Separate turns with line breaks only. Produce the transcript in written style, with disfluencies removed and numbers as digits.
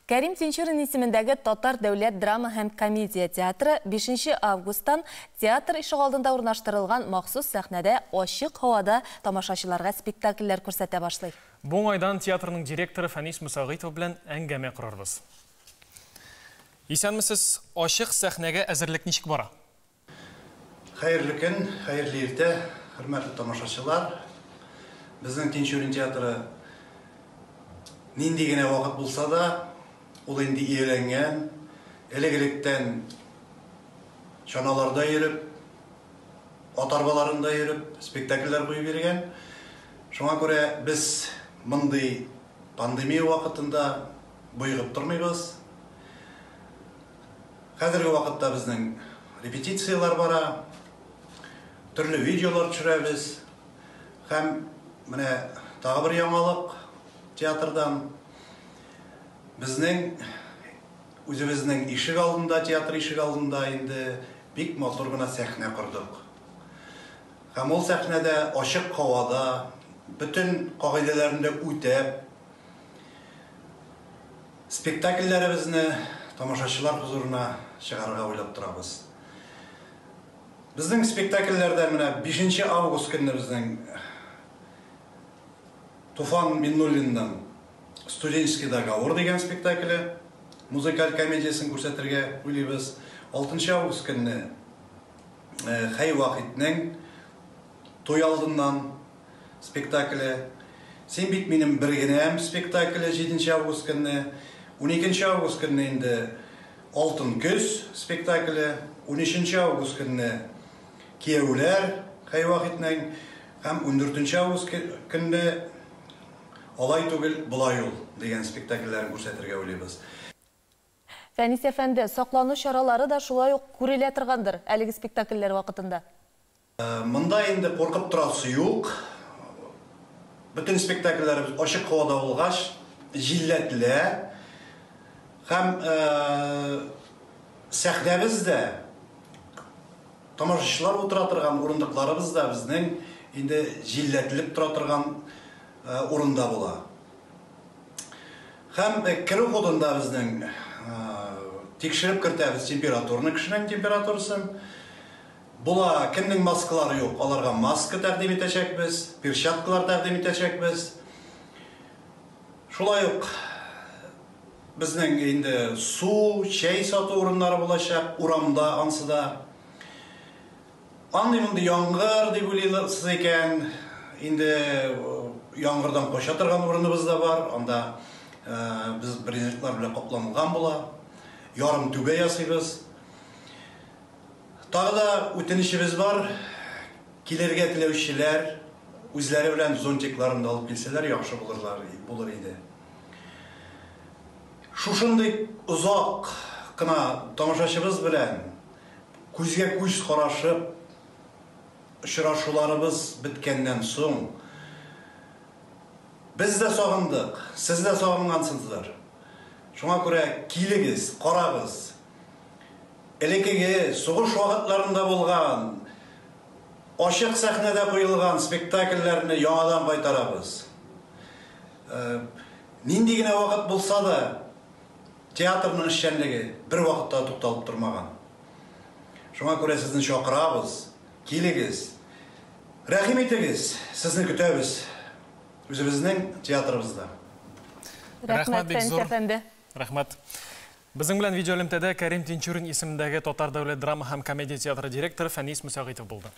Кәрим Тинчурин исемендәге Татар дәүләт драма һәм комедия театры 5 августтан театр ишегалдында урнаштырылган махсус сәхнәдә ачык һавада тамашачыларга спектакльләр күрсәтә башлый.
Бу уңайдан театрның директоры Фәнис Мөсәгыйтов белән әңгәмә корырбыз. Исәнмесез, ачык сәхнәгә әзерлек ничек бара?
Хәерле көн, хәерле иртә, хөрмәтле тамашачылар. Безнең Тинчурин театры нинди генә вакыт булса да, ул инде ияләнгән, элек-электән чаналарда йөреп, ат арбаларында йөреп, спектакльләр куеп йөргән. Шуңа күрә без мондый пандемия вакытында боегып тормыйбыз. Хәзерге вакытта безнең репетицияләр бара, төрле видеолар төшерәбез. Һәм менә тагы бер яңалык театрдан. Безнең үзебезнең ишек алдында, театр ишек алдында инде бик матур гына сәхнә кордык. Һәм ул сәхнәдә ачык һавада, бөтен кагыйдәләрне дә үтәп, спектакльләребезне тамашачылар хозурына чыгарырга уйлап торабыз. Безнең спектакльләрдә менә 5 август көнне безнең Туфан Миннуллинның Студенческий договор дигән спектакле, музыкаль комедиясен күрсәтергә уйлыйбыз. 6 август көнне Хәй Вахитнең Туй алдыннан спектакле, Син бит минем бер генәм спектакле 7 август көнне, 12 август көнне инде Алтын көз спектакле, 13 август көнне Кияүләр Хәй Вахитнең һәм 14 август көнне Алай түгел, болай ул дигән спектакльләрен күрсәтергә уйлыйбыз.
Фәнис әфәнде, саклану чаралары да шулай ук күрелә торгандыр әлеге спектакльләр вакытында?
Монда инде куркып торасы юк. Бөтен спектакльләребез ачык һавада булгач, җилләтелә. Һәм сәхнәбез дә, тамашачылар утыра торган урындыкларыбыз да безнең инде җилләтелеп тора торган урында була. Һәм керү ходында безнең тикшереп кертәбез температураны, кешенең температурасын. Була, кемнең маскалары юк, аларга маска тәкъдим итәчәкбез, перчаткалар тәкъдим итәчәкбез. Шулай ук безнең инде су, чәй сату урыннары булачак, урамда ансы да. Андый-мондый яңгыр дип уйлыйсыз икән, инде яңгырдан кача торган урыныбыз да бар, анда без брезентлар белән капланылган була, ярым түбә ясыйбыз. Тагы да үтенечебез бар, килергә теләүчеләр үзләре белән зонтикларын да алып килсәләр яхшы булырлар, булыр иде. Шушындый озак кына тамашачыбыз белән күзгә күз карашып очрашуларыбыз беткәннән соң, без дә сагындык, сез дә сагынгансыздыр. Шуңа күрә килегез, карагыз. Элеккеге сугыш вакытларында булган, ачык сәхнәдә куелган спектакльләрне яңадан кайтарабыз. Нинди генә вакыт булса да, театрның эшчәнлеге бер вакытта тукталып тормаган. Шуңа күрә сезне чакырабыз, килегез, рәхим итегез, сезне көтәбез үзебезнең театрыбызда.
Рәхмәт,
бик
Фәнис
зур.
әфәнде.
Рәхмәт. Безнең белән видеоэлемтәдә Кәрим Тинчурин исемендәге Татар дәүләт драма һәм комедия театры директоры Фәнис Мөсәгыйтов булды.